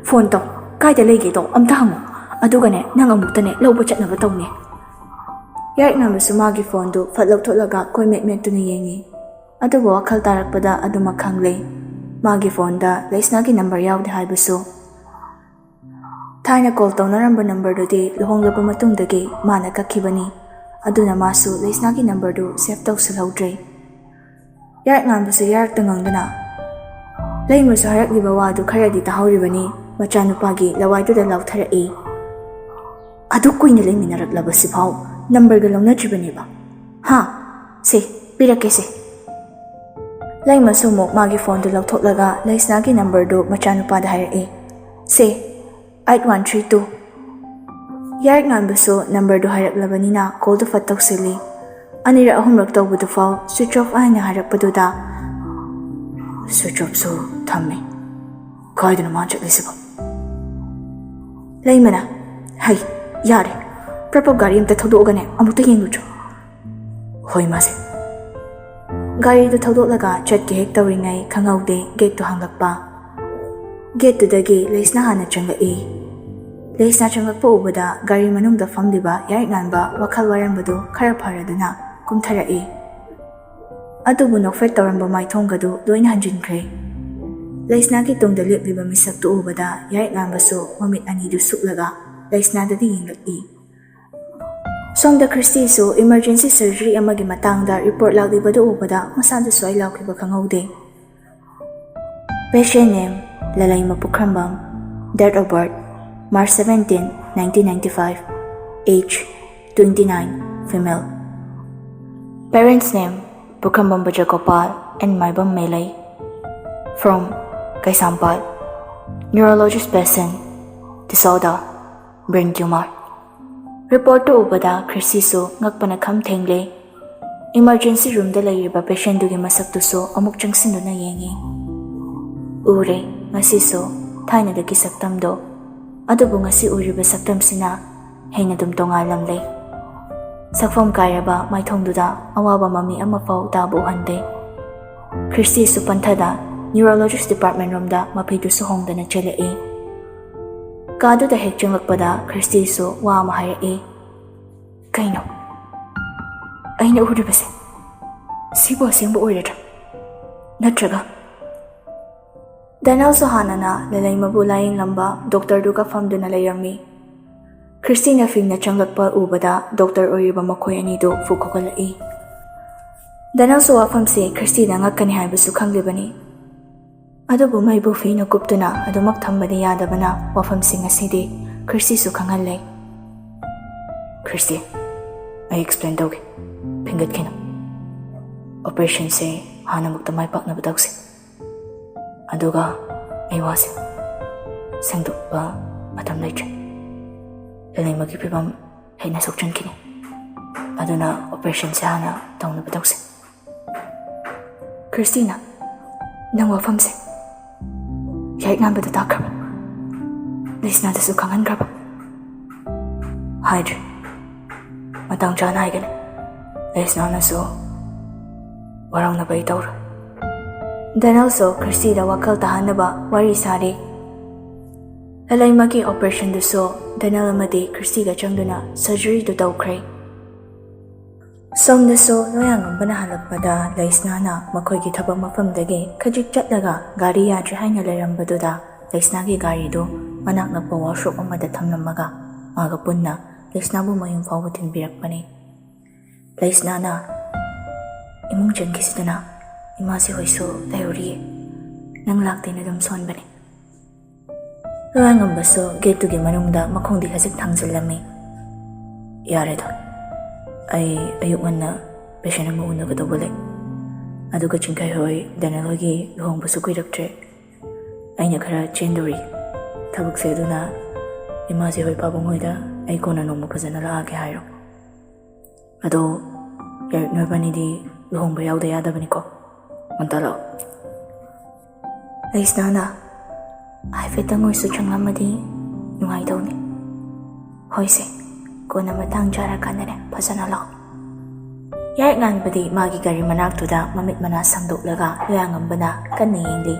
ꯐꯣꯟ ꯇꯧ, "ꯀꯥꯏꯗ ꯂꯩꯒꯦꯗꯣ ꯑꯝꯇ ꯍꯪꯉꯣ, ꯑꯗꯨꯒꯅꯦ ꯅꯪ ꯑꯃꯨꯛꯇꯅꯦ ꯂꯧꯕ ꯆꯠꯅꯕ ꯇꯧꯅꯦ"꯫ ꯌꯥꯏꯔꯤꯛ ꯉꯥꯟꯕꯁꯨ ꯃꯥꯒꯤ ꯐꯣꯟꯗꯨ ꯐꯠ ꯂꯧꯊꯣꯛꯂꯒ ꯀꯣꯏ ꯃꯦꯠ ꯃꯦꯠꯇꯨꯅ ꯌꯦꯡꯉꯤ꯫ ꯑꯗꯨꯕꯨ ꯋꯥꯈꯜ ꯇꯥꯔꯛꯄꯗ ꯑꯗꯨꯃꯛ ꯈꯪꯂꯦ꯫ ꯃꯥꯒꯤ ꯐꯣꯟꯗ ꯂꯩꯁꯅꯥꯒꯤ ꯅꯝꯕꯔ ꯌꯥꯎꯗꯦ ꯍꯥꯏꯕꯁꯨ꯫ ꯊꯥꯏꯅ ꯀꯣꯜ ꯇꯧꯅꯔꯝꯕ ꯅꯝꯕꯔꯗꯨꯗꯤ ꯂꯨꯍꯣꯡꯂꯕ ꯃꯇꯨꯡꯗꯒꯤ ꯃꯥꯅ ꯀꯛꯈꯤꯕꯅꯤ꯫ ꯑꯗꯨꯅ ꯃꯥꯁꯨ ꯂꯩꯁꯅꯥꯒꯤ ꯅꯝꯕꯔꯗꯨ ꯁꯦꯚ ꯇꯧꯁꯤꯜꯍꯧꯗ꯭ꯔꯦ꯫ ꯌꯥꯏꯔꯤꯛ ꯉꯥꯟꯕꯁꯨ ꯌꯥꯔꯛꯇ ꯉꯪꯗꯨꯅ, ꯂꯩꯃꯁꯨ ꯍꯥꯏꯔꯛꯂꯤꯕ ꯋꯥꯗꯨ ꯈꯔꯗꯤ ꯇꯥꯍꯧꯔꯤꯕꯅꯤ, ꯃꯆꯥꯅꯨꯄꯥꯒꯤ ꯂꯋꯥꯏꯗꯨꯗ ꯂꯥꯎꯊꯔꯛꯏ꯫ "ꯑꯗꯨ ꯀꯨꯏꯅ ꯂꯩꯃꯤꯟꯅꯔꯛꯂꯕꯁꯤꯐꯥꯎ ꯅꯝꯕꯔꯒ ꯂꯧꯅꯗ꯭ꯔꯤꯕꯅꯦꯕ? ꯍꯥ? ꯁꯦ, ꯄꯤꯔꯛꯀꯦꯁꯦ"꯫ ꯂꯩꯃꯁꯨ ꯑꯃꯨꯛ ꯃꯥꯒꯤ ꯐꯣꯟꯗꯨ ꯂꯧꯊꯣꯛꯂꯒ ꯂꯩꯁꯅꯥꯒꯤ ꯅꯝꯕꯔꯗꯨ ꯃꯆꯥꯅꯨꯄꯥꯗ ꯍꯥꯏꯔꯛꯏ꯫ "ꯁꯦ, ꯑꯩꯠ ꯋꯥꯟ ꯊ꯭ꯔꯤ ꯇꯨ"꯫ ꯌꯥꯏꯔꯤꯛ ꯉꯥꯟꯕꯁꯨ ꯅꯝꯕꯔꯗꯨ ꯍꯥꯏꯔꯛꯂꯕꯅꯤꯅ ꯀꯣꯜꯗꯨ ꯐꯠ ꯇꯧꯁꯤꯜꯂꯤ꯫ ꯑꯅꯤꯔꯛ ꯑꯍꯨꯝꯔꯛ ꯇꯧꯕꯗꯨꯐꯥꯎ ꯁ꯭ꯋꯤꯆ ꯑꯣꯐ ꯍꯥꯏꯅ ꯍꯥꯏꯔꯛꯄꯗꯨꯗ, "ꯁ꯭ꯋꯤꯆ ꯑꯣꯐꯁꯨ ꯊꯝꯃꯤ꯫ ꯀꯥꯏꯗꯅꯣ ꯃꯥ ꯆꯠꯂꯤꯁꯤꯕꯣ?" ꯂꯩꯃꯅ, "ꯍꯩ, ꯌꯥꯔꯦ, ꯄ꯭ꯔꯞ ꯄ꯭ꯔꯞ ꯒꯥꯔꯤ ꯑꯝꯇ ꯊꯧꯗꯣꯛꯑꯒꯅꯦ ꯑꯃꯨꯛꯇ ꯌꯦꯡꯉꯨꯆꯣ"꯫ "ꯍꯣꯏ ꯃꯥꯁꯦ"꯫ ꯒꯥꯔꯤꯗꯨ ꯊꯧꯗꯣꯛꯂꯒ ꯆꯠꯀꯦ ꯍꯦꯛ ꯇꯧꯔꯤꯉꯩ ꯈꯪꯍꯧꯗꯦ ꯒꯦꯠꯇꯨ ꯍꯥꯡꯂꯛꯄ꯫ ꯒꯦꯠꯇꯨꯗꯒꯤ ꯂꯩꯁꯅꯥ ꯍꯥꯟꯅ ꯆꯪꯂꯛꯏ꯫ ꯂꯩꯁꯅꯥ ꯆꯪꯂꯛꯄ ꯎꯕꯗ ꯒꯥꯔꯤ ꯃꯅꯨꯡꯗ ꯐꯝꯂꯤꯕ ꯌꯥꯏꯔꯤꯛ ꯉꯥꯟꯕ ꯋꯥꯈꯜ ꯋꯥꯔꯝꯕꯗꯨ ꯈꯔ ꯐꯔꯗꯨꯅ ꯀꯨꯝꯊꯔꯛꯏ꯫ ꯑꯗꯨꯕꯨ ꯅꯣꯛꯐꯦꯠ ꯇꯧꯔꯝꯕ ꯃꯥꯏꯊꯣꯡꯒꯗꯨ ꯂꯣꯏꯅ ꯍꯟꯖꯤꯟꯈ꯭ꯔꯦ꯫ ꯂꯩꯁꯅꯥꯒꯤ ꯇꯨꯡꯗ ꯂꯦꯞꯂꯤꯕ ꯃꯤꯁꯛꯇꯨ ꯎꯕꯗ ꯌꯥꯏꯔꯤꯛ ꯉꯥꯟꯕꯁꯨ ꯃꯃꯤꯠ ꯑꯅꯤꯗꯨ ꯁꯨꯛꯂꯒ ꯂꯩꯁꯅꯥꯗꯗꯤ ꯌꯦꯡꯂꯛꯏ꯫ ꯁꯣꯝꯗ ꯈ꯭ꯔꯤꯁꯇꯤꯁꯨ ꯏꯃꯔꯖꯦꯟꯁꯤ ꯁꯔꯖꯔꯤ ꯑꯃꯒꯤ ꯃꯇꯥꯡꯗ ꯔꯤꯄꯣꯔꯠ ꯂꯥꯛꯂꯤꯕꯗꯨ ꯎꯕꯗ ꯃꯁꯥꯗꯨ ꯁ꯭ꯋꯥꯏ ꯂꯥꯎꯈꯤꯕ ꯈꯪꯍꯧꯗꯦ꯫ Patient name, ꯂꯂꯩꯃ Pukhrambam. Date of birth, March seventeen, nineteen ninety five. Age, twenty nine, female. Parents name, Pukhrambam ꯕ꯭ꯔꯖꯒꯣꯄꯥꯜ and Maibam ꯃꯦꯂꯩ꯫ From Keishampat. Neurologist patient, disorder, brain tumor꯫ ꯔꯤꯄꯣꯔꯠꯇꯨ ꯎꯕꯗ ꯈ꯭ꯔꯤꯁꯤꯁꯨ ꯉꯛꯄꯅ ꯈꯝ ꯊꯦꯡꯂꯦ꯫ ꯏꯃꯔꯖꯦꯟꯁꯤ ꯔꯨꯝꯗ ꯂꯩꯔꯤꯕ ꯄꯦꯁꯦꯟꯗꯨꯒꯤ ꯃꯁꯛꯇꯨꯁꯨ ꯑꯃꯨꯛ ꯆꯪꯁꯤꯟꯗꯨꯅ ꯌꯦꯡꯉꯤ꯫ ꯎꯔꯦ, ꯉꯁꯤꯁꯨ ꯊꯥꯏꯅꯗꯒꯤ ꯁꯛꯇꯝꯗꯣ꯫ ꯑꯗꯨꯕꯨ ꯉꯁꯤ ꯎꯔꯤꯕ ꯁꯛꯇꯝꯁꯤꯅ ꯍꯦꯟꯅ ꯑꯗꯨꯝ ꯇꯣꯉꯥꯜꯂꯝꯂꯦ꯫ ꯁꯛꯐꯝ ꯀꯥꯏꯔꯕ ꯃꯥꯏꯊꯣꯡꯗꯨꯗ ꯑꯋꯥꯕ ꯃꯃꯤ ꯑꯃꯐꯥꯎ ꯇꯥꯕ ꯎꯍꯟꯗꯦ꯫ ꯈ꯭ꯔꯤꯁꯇꯤꯁꯨ ꯄꯟꯊꯗ ꯅ꯭ꯌꯨꯔꯣꯂꯣꯖꯤꯁ ꯗꯤꯄꯥꯔꯠꯃꯦꯟ ꯔꯣꯝꯗ ꯃꯐꯩꯗꯨꯁꯨ ꯍꯣꯡꯗꯅ ꯆꯦꯜꯂꯛꯏ꯫ ꯀꯥꯗꯨꯗ ꯍꯦꯛ ꯆꯪꯂꯛꯄꯗ ꯈ꯭ꯔꯤꯁꯇꯤꯁꯨ ꯋꯥ ꯑꯃ ꯍꯥꯏꯔꯛꯏ꯫ "ꯀꯩꯅꯣ ꯑꯩꯅ ꯎꯔꯤꯕꯁꯦ? ꯁꯤꯕꯨ ꯑꯁꯦꯡꯕ ꯑꯣꯏꯔꯗ꯭ꯔꯥ? ꯅꯠꯇ꯭ꯔꯒ?" ꯗꯦꯅꯦꯜꯁꯨ ꯍꯥꯟꯅꯅ ꯂꯂꯩꯃꯕꯨ ꯂꯥꯌꯦꯡꯂꯝꯕ ꯗꯣꯛꯇꯔꯗꯨꯒ ꯐꯝꯗꯨꯅ ꯂꯩꯔꯝꯃꯤ꯫ ꯈ꯭ꯔꯤꯁꯇꯤꯅ ꯐꯤꯡꯅ ꯆꯪꯂꯛꯄ ꯎꯕꯗ ꯗꯣꯛꯇꯔ ꯑꯣꯏꯔꯤꯕ ꯃꯈꯣꯏ ꯑꯅꯤꯗꯨ ꯐꯨ ꯈꯣꯒꯠꯂꯛꯏ꯫ ꯗꯦꯅꯦꯜꯁꯨ ꯋꯥꯐꯝꯁꯤ ꯈ꯭ꯔꯤꯁꯇꯤꯗ ꯉꯛꯀꯅꯤ ꯍꯥꯏꯕꯁꯨ ꯈꯪꯂꯤꯕꯅꯤ꯫ ꯑꯗꯨꯕꯨ ꯃꯩꯕꯨ ꯐꯤꯅ ꯀꯨꯞꯇꯨꯅ ꯑꯗꯨꯃꯛ ꯊꯝꯕꯗꯤ ꯌꯥꯗꯕꯅ ꯋꯥꯐꯝꯁꯤꯡ ꯑꯁꯤꯗꯤ ꯈ꯭ꯔꯤꯁꯇꯤꯁꯨ ꯈꯪꯍꯜꯂꯦ꯫ "ꯈ꯭ꯔꯤꯁꯇꯤ, ꯑꯩ ꯑꯦꯛꯁꯄ꯭ꯂꯦꯟ ꯇꯧꯒꯦ꯫ ꯐꯤꯡꯒꯠꯈꯤꯅꯨ꯫ ꯑꯣꯄꯔꯦꯁꯟꯁꯦ ꯍꯥꯟꯅꯃꯛꯇ ꯃꯥꯏ ꯄꯥꯛꯅꯕ ꯇꯧꯁꯤ꯫ ꯑꯗꯨꯒ ꯑꯩ ꯋꯥꯁꯦ ꯁꯦꯡꯗꯣꯛꯄ ꯃꯇꯝ ꯂꯩꯇ꯭ꯔꯦ꯫ ꯂꯂꯩꯃꯒꯤ ꯐꯤꯕꯝ ꯍꯦꯟꯅ ꯁꯣꯛꯆꯟꯈꯤꯅꯤ꯫ ꯑꯗꯨꯅ ꯑꯣꯄꯔꯦꯁꯟꯁꯦ ꯍꯥꯟꯅ ꯇꯧꯅꯕ ꯇꯧꯁꯤ꯫" ꯈ꯭ꯔꯤꯁꯇꯤꯅ, "ꯅꯪ ꯋꯥꯐꯝꯁꯦ ꯌꯥꯏꯛ ꯉꯥꯟꯕꯗ ꯇꯥꯈ꯭ꯔꯕ? ꯂꯩꯁꯅꯥꯗꯁꯨ ꯈꯪꯍꯟꯈ꯭ꯔꯕ?" "ꯍꯥꯏꯗ꯭ꯔꯤ꯫ ꯃꯇꯥꯡ ꯆꯥꯅ ꯍꯥꯏꯒꯅꯤ꯫ ꯂꯩꯁꯅꯥꯅꯁꯨ ꯋꯥꯔꯧꯅꯕ ꯑꯩ ꯇꯧꯔꯣꯏ꯫" ꯗꯦꯅꯦꯜꯁꯨ ꯈ꯭ꯔꯤꯁꯇꯤꯗ ꯋꯥꯈꯜ ꯇꯥꯍꯟꯅꯕ ꯋꯥꯔꯤ ꯁꯥꯔꯤ꯫ ꯂꯂꯩꯃꯒꯤ ꯑꯣꯄꯔꯦꯁꯟꯗꯨꯁꯨ ꯗꯦꯅꯦꯜ ꯑꯃꯗꯤ ꯈ꯭ꯔꯤꯁꯇꯤꯒ ꯆꯪꯗꯨꯅ ꯁꯔꯖꯔꯤꯗꯨ ꯇꯧꯈ꯭ꯔꯦ꯫ ꯁꯣꯝꯗꯁꯨ ꯂꯣꯌꯥꯉꯝꯕꯅ ꯍꯜꯂꯛꯄꯗ ꯂꯩꯁꯅꯥꯅ ꯃꯈꯣꯏꯒꯤ ꯊꯕꯛ ꯃꯐꯝꯗꯒꯤ ꯈꯖꯤꯛ ꯆꯠꯂꯒ ꯒꯥꯔꯤ ꯌꯥꯗ꯭ꯔꯦ ꯍꯥꯏꯅ ꯂꯩꯔꯝꯕꯗꯨꯗ ꯂꯩꯁꯅꯥꯒꯤ ꯒꯥꯔꯤꯗꯨ ꯃꯅꯥꯛ ꯅꯛꯄ ꯋꯥꯔꯛꯁꯣꯞ ꯑꯃꯗ ꯊꯝꯂꯝꯃꯒ ꯃꯥꯒ ꯄꯨꯟꯅ ꯂꯩꯁꯅꯥꯕꯨ ꯃꯌꯨꯝ ꯐꯥꯎꯕ ꯊꯤꯟꯕꯤꯔꯛꯄꯅꯤ꯫ ꯂꯩꯁꯅꯥꯅ ꯏꯃꯨꯡ ꯆꯪꯈꯤꯁꯤꯗꯅ, ꯏꯃꯥꯁꯤ ꯍꯣꯏꯁꯨ ꯂꯩꯍꯧꯔꯤꯌꯦ, ꯅꯪ ꯂꯥꯛꯇꯦꯅ ꯑꯗꯨꯝ ꯁꯣꯟꯕꯅꯦ꯫ ꯂꯣꯌꯥꯉꯝꯕꯁꯨ ꯒꯦꯠꯇꯨꯒꯤ ꯃꯅꯨꯡꯗ ꯃꯈꯣꯡꯗꯤ ꯈꯖꯤꯛ ꯊꯥꯡꯖꯤꯜꯂꯝꯃꯤ꯫ "ꯌꯥꯔꯦꯗ, ꯑꯩ ꯑꯌꯨꯛ ꯉꯟꯅ ꯄꯦꯁꯦꯟ ꯑꯃ ꯎꯅꯒꯗꯧꯕ ꯂꯩ꯫ ꯑꯗꯨꯒ ꯆꯤꯡꯈꯩ ꯍꯣꯏ ꯗꯦꯅꯦꯜ ꯍꯣꯏꯒꯤ ꯂꯨꯍꯣꯡꯕꯁꯨ ꯀꯨꯏꯔꯛꯇ꯭ꯔꯦ꯫ ꯑꯩꯅ ꯈꯔ ꯆꯦꯟꯗꯧꯔꯤ ꯊꯕꯛꯁꯦ, ꯑꯗꯨꯅ ꯏꯃꯥꯁꯤ ꯍꯣꯏ ꯄꯥꯕꯨꯡ ꯍꯣꯏꯗ ꯑꯩ ꯀꯣꯟꯅ ꯅꯣꯡꯃ ꯐꯖꯅ ꯂꯥꯛꯑꯒꯦ ꯍꯥꯏꯔꯣ꯫ ꯑꯗꯣ ꯌꯥꯏꯔꯤꯛ ꯅꯣꯏꯕꯥꯅꯤꯗꯤ ꯂꯨꯍꯣꯡꯕ ꯌꯥꯎꯗ ꯌꯥꯗꯕꯅꯤꯀꯣ꯫ ꯉꯟꯇꯥ ꯂꯥꯛꯑꯣ꯫" ꯂꯩꯁꯅꯥꯅ, "ꯍꯥꯏꯐꯦꯠꯇꯪ ꯑꯣꯏꯁꯨ ꯆꯪꯂꯝꯃꯗꯤ ꯅꯨꯡꯉꯥꯏꯗꯧꯅꯤ꯫" "ꯍꯣꯏꯁꯦ, ꯀꯣꯟꯅ ꯃꯇꯥꯡ ꯆꯥꯔꯀꯥꯟꯗꯅꯦ ꯐꯖꯅ ꯂꯥꯛꯑꯣ꯫" ꯌꯥꯏꯉꯥꯟꯕꯗꯤ ꯃꯥꯒꯤ ꯒꯥꯔꯤ ꯃꯅꯥꯛꯇꯨꯗ ꯃꯃꯤꯠ ꯃꯅꯥ ꯁꯪꯗꯣꯛꯂꯒ ꯂꯣꯌꯥꯉꯝꯕꯅ ꯀꯟꯅ ꯌꯦꯡꯂꯤ꯫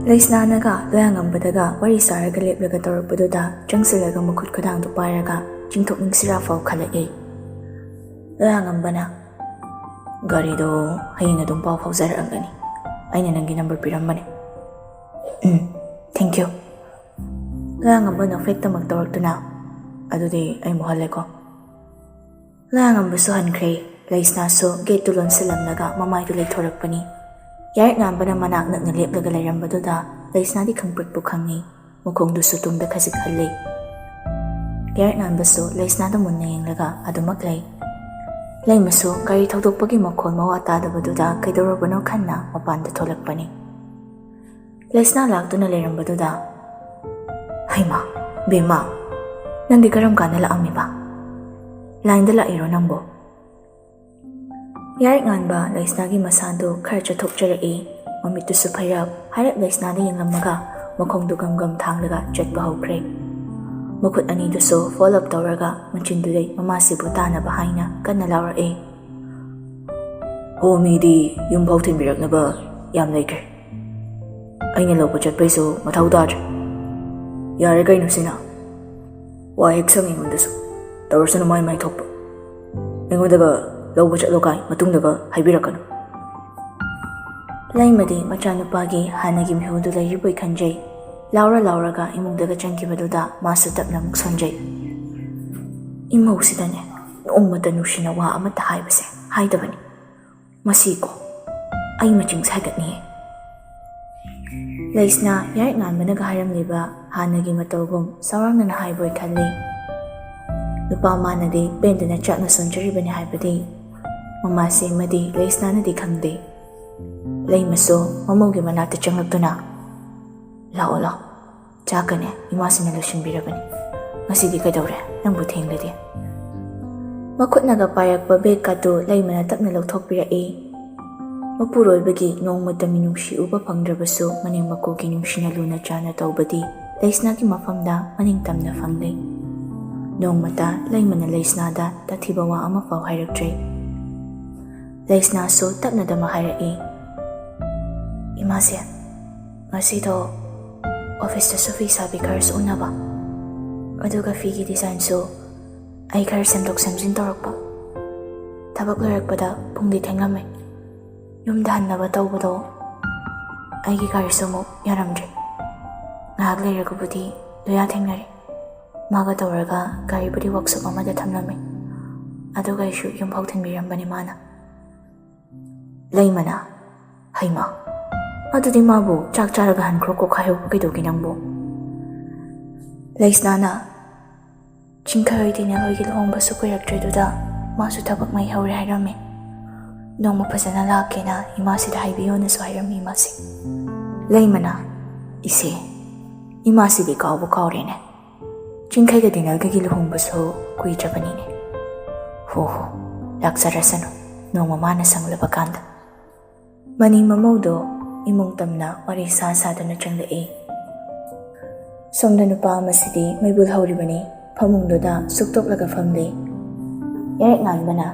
ꯂꯩꯁꯅꯥꯅꯒ ꯂꯣꯌꯥꯉꯝꯕꯗꯒ ꯋꯥꯔꯤ ꯁꯥꯔꯒ ꯂꯦꯞꯂꯒ ꯇꯧꯔꯛꯄꯗꯨꯗ ꯆꯪꯁꯤꯜꯂꯒ ꯃꯈꯨꯠ ꯈꯨꯗꯥꯡꯗꯨ ꯄꯥꯏꯔꯒ ꯆꯤꯡꯊꯣꯛꯅꯤꯡꯁꯤꯔꯥ ꯐꯥꯎ ꯈꯜꯂꯛꯑꯦ꯫ ꯂꯣꯌꯥꯉꯝꯕꯅ, "ꯒꯥꯔꯤꯗꯣ ꯍꯌꯦꯡ ꯑꯗꯨꯝ ꯄꯥꯎ ꯐꯥꯎꯖꯔꯛꯑꯒꯅꯤ꯫ ꯑꯩꯅ ꯅꯪꯒꯤ ꯅꯝꯕꯔ ꯄꯤꯔꯝꯕꯅꯦ꯫ Um, thank you꯫" ꯂꯣꯌꯥꯉꯝꯕ ꯅꯣꯛꯐꯦꯠꯇꯃꯛ ꯇꯧꯔꯛꯇꯨꯅ, "ꯑꯗꯨꯗꯤ ꯑꯩ ꯑꯃꯨꯛ ꯍꯜꯂꯦꯀꯣ꯫" ꯂꯣꯌꯥꯉꯝꯕꯁꯨ ꯍꯟꯈ꯭ꯔꯦ꯫ ꯂꯩꯁꯅꯥꯁꯨ ꯒꯦꯠꯇꯨ ꯂꯣꯟꯁꯤꯜꯂꯝꯂꯒ ꯃꯃꯥꯏꯗꯨ ꯂꯩꯊꯣꯔꯛꯄꯅꯤ꯫ ꯌꯥꯔꯛꯉꯥꯟꯕꯅ ꯃꯅꯥꯛ ꯅꯛꯅ ꯂꯦꯞꯂꯒ ꯂꯩꯔꯝꯕꯗꯨꯗ ꯂꯩꯁꯅꯥꯗꯤ ꯈꯪꯄ꯭ꯔꯤꯛꯄꯨ ꯈꯪꯉꯤ꯫ ꯃꯈꯣꯡꯗꯨꯁꯨ ꯇꯨꯡꯗ ꯈꯖꯤꯛ ꯍꯜꯂꯤ꯫ ꯌꯥꯔꯛꯉꯥꯟꯕꯁꯨ ꯂꯩꯁꯅꯥꯗ ꯃꯨꯟꯅ ꯌꯦꯡꯂꯒ ꯑꯗꯨꯃꯛ ꯂꯩ꯫ ꯂꯩꯃꯁꯨ ꯒꯥꯔꯤ ꯊꯧꯗꯣꯛꯄꯒꯤ ꯃꯈꯣꯜ ꯃꯋꯥ ꯇꯥꯗꯕꯗꯨꯗ ꯀꯩꯗꯧꯔꯕꯅꯣ ꯈꯟꯅ ꯃꯄꯥꯟꯗ ꯊꯣꯛꯂꯛꯄꯅꯤ꯫ ꯂꯩꯁꯅꯥ ꯂꯥꯛꯇꯨꯅ ꯂꯩꯔꯝꯕꯗꯨꯗ, "ꯍꯩꯃꯥ, ꯕꯦꯝꯃ, ꯅꯪꯗꯤ ꯀꯔꯝ ꯀꯥꯟꯗ ꯂꯥꯛꯑꯝꯃꯤꯕ? ꯂꯥꯏꯟꯗ ꯂꯥꯛꯏꯔꯣ ꯅꯪꯕꯣ?" ꯌꯥꯔꯛꯉꯥꯟꯕ ꯂꯩꯁꯅꯥꯒꯤ ꯃꯁꯥꯗꯨ ꯈꯔ ꯆꯠꯊꯣꯛꯆꯔꯛꯏ꯫ ꯃꯃꯤꯠꯇꯨꯁꯨ ꯐꯩꯔꯞ ꯍꯥꯏꯔꯞ ꯂꯩꯁꯅꯥꯗ ꯌꯦꯡꯂꯝꯃꯒ ꯃꯈꯣꯡꯗꯨ ꯒꯝ ꯒꯝ ꯊꯥꯡꯂꯒ ꯆꯠꯄ ꯍꯧꯈ꯭ꯔꯦ꯫ ꯃꯈꯨꯠ ꯑꯅꯤꯗꯨꯁꯨ ꯐꯣꯜ ꯑꯞ ꯇꯧꯔꯒ ꯃꯆꯤꯟꯗꯨꯗꯩ ꯃꯃꯥꯁꯤꯕꯨ ꯇꯥꯅꯕ ꯍꯥꯏꯅ ꯀꯟꯅ ꯂꯥꯎꯔꯛꯏ꯫ "ꯍꯣ, ꯃꯤꯗꯤ ꯌꯨꯝꯐꯥꯎ ꯊꯤꯟꯕꯤꯔꯛꯅꯕ ꯌꯥꯝ ꯂꯩꯈ꯭ꯔꯦ꯫ ꯑꯩꯅ ꯂꯧꯕ ꯆꯠꯄꯩꯁꯨ ꯃꯊꯧ ꯇꯥꯗ꯭ꯔꯦ꯫ ꯌꯥꯔꯦ ꯀꯩꯅꯣ ꯁꯤꯅ? ꯋꯥ ꯍꯦꯛ ꯁꯪꯉꯤ ꯑꯩꯉꯣꯟꯗꯁꯨ꯫ ꯇꯧꯔꯁꯅꯨ ꯃꯥꯏ ꯃꯥꯏ ꯊꯣꯛꯄ꯫ ꯑꯩꯉꯣꯟꯗꯒ ꯂꯧꯕ ꯆꯠꯂꯣ ꯀꯥꯏ ꯃꯇꯨꯡꯗꯒ ꯍꯥꯏꯕꯤꯔꯛꯀꯅꯨ꯫" ꯂꯩꯃꯗꯤ ꯃꯆꯥꯅꯨꯄꯥꯒꯤ ꯍꯥꯟꯅꯒꯤ ꯃꯤꯍꯨꯗꯨ ꯂꯩꯔꯤꯕꯣꯏ ꯈꯟꯖꯩ꯫ ꯂꯥꯎꯔ ꯂꯥꯎꯔꯒ ꯏꯃꯨꯡꯗꯒ ꯆꯪꯈꯤꯕꯗꯨꯗ ꯃꯥꯁꯨ ꯇꯞꯅ ꯑꯃꯨꯛ ꯁꯣꯟꯖꯩ꯫ "ꯏꯃꯧꯁꯤꯗꯅꯦ ꯅꯣꯡꯃꯇ ꯅꯨꯡꯁꯤꯅ ꯋꯥ ꯑꯃꯠꯇ ꯍꯥꯏꯕꯁꯦ ꯍꯥꯏꯗꯕꯅꯤ꯫ ꯃꯁꯤꯀꯣ ꯑꯩ ꯃꯆꯤꯡ ꯁꯥꯒꯠꯅꯤꯌꯦ꯫" ꯂꯩꯁꯅꯥ ꯌꯥꯔꯛ ꯉꯥꯟꯕꯅꯒ ꯍꯥꯏꯔꯝꯂꯤꯕ ꯍꯥꯟꯅꯒꯤ ꯃꯇꯧꯒꯨꯝ ꯆꯥꯎꯔꯥꯛꯅꯅ ꯍꯥꯏꯕꯣꯏ ꯈꯜꯂꯤ꯫ ꯅꯨꯄꯥ ꯃꯥꯅꯗꯤ ꯄꯦꯟꯗꯅ ꯆꯥꯛꯅ ꯁꯣꯟꯖꯔꯤꯕꯅꯤ ꯍꯥꯏꯕꯗꯤ ꯃꯃꯥꯁꯤ ꯑꯃꯗꯤ ꯂꯩꯁꯅꯥꯅꯗꯤ ꯈꯪꯗꯦ꯫ ꯂꯩꯃꯁꯨ ꯃꯃꯧꯒꯤ ꯃꯅꯥꯛꯇ ꯆꯪꯂꯛꯇꯨꯅ, "ꯂꯥꯛꯑꯣ, ꯂꯥꯛꯑꯣ, ꯆꯥꯛꯀꯅꯦ ꯏꯃꯥꯁꯤꯅ ꯂꯣꯏꯁꯤꯟꯕꯤꯔꯕꯅꯤ꯫ ꯉꯁꯤꯗꯤ ꯀꯩꯗꯧꯔꯦ ꯅꯪꯕꯨ ꯊꯦꯡꯂꯗꯤ?" ꯃꯈꯨꯠꯅꯒ ꯄꯥꯏꯔꯛꯄ ꯕꯦꯒꯀꯥꯗꯨ ꯂꯩꯃꯅ ꯇꯞꯅ ꯂꯧꯊꯣꯛꯄꯤꯔꯛꯏ꯫ ꯃꯄꯨꯔꯣꯏꯕꯒꯤ ꯅꯣꯡꯃꯇ ꯃꯤꯅꯨꯡꯁꯤ ꯎꯕ ꯐꯪꯗ꯭ꯔꯕꯁꯨ ꯃꯅꯦꯝ ꯃꯀꯨꯒꯤ ꯅꯨꯡꯁꯤꯅ ꯂꯨꯅ ꯆꯥꯅ ꯇꯧꯕꯗꯤ ꯂꯩꯁꯅꯥꯒꯤ ꯃꯐꯝꯗ ꯃꯅꯤꯡ ꯇꯝꯅ ꯐꯪꯂꯦ꯫ ꯅꯣꯡꯃꯇ ꯂꯩꯃꯅ ꯂꯩꯁꯅꯥꯗ ꯇꯥꯊꯤꯕ ꯋꯥ ꯑꯃꯐꯥꯎ ꯍꯥꯏꯔꯛꯇ꯭ꯔꯦ꯫ ꯂꯩꯁꯅꯥꯁꯨ ꯇꯞꯅꯗꯃꯛ ꯍꯥꯏꯔꯛꯏ, "ꯏꯃꯥꯁꯦ, ꯉꯁꯤꯗꯣ ꯑꯣꯐꯤꯁꯇꯁꯨ ꯐꯤ ꯁꯥꯕꯤ ꯈꯔꯁꯨ ꯎꯅꯕ, ꯑꯗꯨꯒ ꯐꯤꯒꯤ ꯗꯤꯖꯥꯏꯟꯁꯨ ꯑꯩ ꯈꯔ ꯁꯦꯝꯗꯣꯛ ꯁꯦꯝꯖꯤꯟ ꯇꯧꯔꯛꯄ꯫ ꯊꯕꯛ ꯂꯣꯏꯔꯛꯄꯗ ꯄꯨꯡꯗꯤ ꯊꯦꯡꯂꯝꯃꯦ꯫ ꯌꯨꯝꯗ ꯍꯟꯅꯕ ꯇꯧꯕꯗꯣ ꯑꯩꯒꯤ ꯒꯥꯔꯤꯁꯨ ꯑꯃꯨꯛ ꯌꯥꯔꯝꯗ꯭ꯔꯦ꯫ ꯉꯥꯏꯍꯥꯛ ꯂꯩꯔꯒꯕꯨꯗꯤ ꯂꯣꯌꯥ ꯊꯦꯡꯅꯔꯦ꯫ ꯃꯥꯒ ꯇꯧꯔꯒ ꯒꯥꯔꯤꯕꯨꯗꯤ ꯋꯥꯛꯁꯣꯞ ꯑꯃꯗ ꯊꯝꯂꯝꯃꯦ꯫ ꯑꯗꯨꯒ ꯑꯩꯁꯨ ꯌꯨꯝꯐꯥꯎ ꯊꯤꯟꯕꯤꯔꯝꯕꯅꯦ ꯃꯥꯅ꯫ ꯂꯩꯃꯅ, "ꯍꯩꯃꯥ, ꯑꯗꯨꯗꯤ ꯃꯥꯕꯨ ꯆꯥꯛ ꯆꯥꯔꯒ ꯍꯟꯈ꯭ꯔꯣ ꯀꯣꯛ ꯍꯥꯏꯍꯧꯕ ꯀꯩꯗꯧꯒꯦ ꯅꯪꯕꯨ?" ꯂꯩꯁꯅꯥꯅ, "ꯆꯤꯡꯈꯩ ꯍꯣꯏ ꯇꯤꯅꯦꯜ ꯍꯣꯏꯒꯤ ꯂꯨꯍꯣꯡꯕꯁꯨ ꯀꯨꯏꯔꯛꯇ꯭ꯔꯦꯗꯨꯗ ꯃꯥꯁꯨ ꯊꯕꯛ ꯃꯩ ꯍꯧꯔꯦ ꯍꯥꯏꯔꯝꯃꯦ꯫ ꯅꯣꯡꯃ ꯐꯖꯅ ꯂꯥꯛꯀꯦꯅ ꯏꯃꯥꯁꯤꯗ ꯍꯥꯏꯕꯤꯌꯣꯅꯁꯨ ꯍꯥꯏꯔꯝꯃꯤ ꯏꯃꯥꯁꯦ꯫" ꯂꯩꯃꯅ, "ꯏꯆꯦ, ꯏꯃꯥꯁꯤꯗꯤ ꯀꯥꯎꯕꯨ ꯀꯥꯎꯔꯦꯅꯦ꯫ ꯆꯤꯡꯈꯩꯒ ꯇꯤꯅꯦꯜꯒꯒꯤ ꯂꯨꯍꯣꯡꯕꯁꯨ ꯀꯨꯏꯗ꯭ꯔꯕꯅꯤꯅꯦ꯫ ꯍꯣ ꯍꯣ, ꯂꯥꯛꯆꯔꯁꯅꯨ, ꯅꯣꯡꯃ ꯃꯥꯅ ꯁꯪꯂꯕ ꯀꯥꯟꯗ꯫" ꯃꯅꯤ ꯃꯃꯧꯗꯣ ꯏꯃꯨꯡ ꯇꯝꯅ ꯋꯥꯔꯤ ꯁꯥ ꯁꯥꯗꯨꯅ ꯆꯪꯂꯛꯏ꯫ ꯁꯣꯝꯗ ꯅꯨꯄꯥ ꯑꯃꯁꯤꯗꯤ ꯃꯩꯕꯨꯜ ꯍꯧꯔꯤꯕꯅꯤ, ꯐꯃꯨꯡꯗꯨꯗ ꯁꯨꯛꯇꯣꯛꯂꯒ ꯐꯝꯂꯤ꯫ ꯌꯥꯔꯛ ꯉꯥꯟꯕꯅ,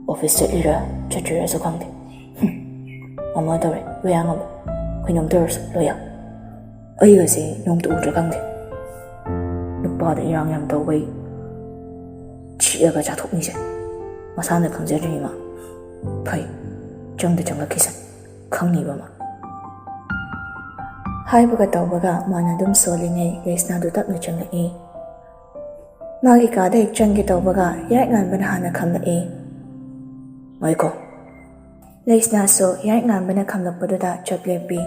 "ꯑꯣꯐꯤꯁ ꯆꯠꯂꯤꯔꯥ ꯆꯠꯇ꯭ꯔꯤꯔꯥꯁꯨ ꯈꯪꯗꯦ꯫ ꯍꯨꯝ, ꯑꯃ ꯇꯧꯔꯦ, ꯂꯣꯌꯥ ꯉꯝꯕ꯫ ꯀꯩꯅꯣꯝ ꯇꯧꯔꯁꯨ ꯂꯣꯌꯥ꯫ ꯑꯩꯒꯁꯦ ꯅꯣꯡꯇ ꯎꯗ꯭ꯔꯥ ꯈꯪꯗꯦ꯫ ꯅꯨꯄꯥꯗ ꯏꯔꯥꯡ ꯌꯥꯝ ꯇꯧꯕꯩ ꯆꯤꯛꯑꯒ ꯆꯥꯊꯣꯛꯅꯤꯁꯦ꯫ ꯃꯁꯥꯅ ꯈꯪꯖꯗ꯭ꯔꯤꯅꯤ ꯃꯥ꯫ ꯐꯩ, ꯆꯪꯗ ꯆꯪꯂꯛꯈꯤꯁꯦ꯫ ꯈꯪꯅꯤꯕ ꯃꯥ꯫" ꯍꯥꯏꯕꯒ ꯇꯧꯕꯒ ꯃꯥꯅ ꯑꯗꯨꯝ ꯁꯣꯜꯂꯤꯉꯩ ꯂꯩꯁꯅꯥꯗꯨ ꯇꯞꯅ ꯆꯪꯂꯛꯏ꯫ ꯃꯥꯒꯤ ꯀꯥꯗ ꯍꯦꯛ ꯆꯪꯒꯦ ꯇꯧꯕꯒ ꯌꯥꯔꯛ ꯉꯥꯟꯕꯅ ꯍꯥꯟꯅ ꯈꯝꯂꯛꯏ꯫ "ꯉꯥꯏꯈꯣ꯫" ꯂꯩꯁꯅꯥꯁꯨ ꯌꯥꯔꯛ ꯉꯥꯟꯕꯅ ꯈꯝꯂꯛꯄꯗꯨꯗ ꯆꯞ ꯂꯦꯞꯄꯤ꯫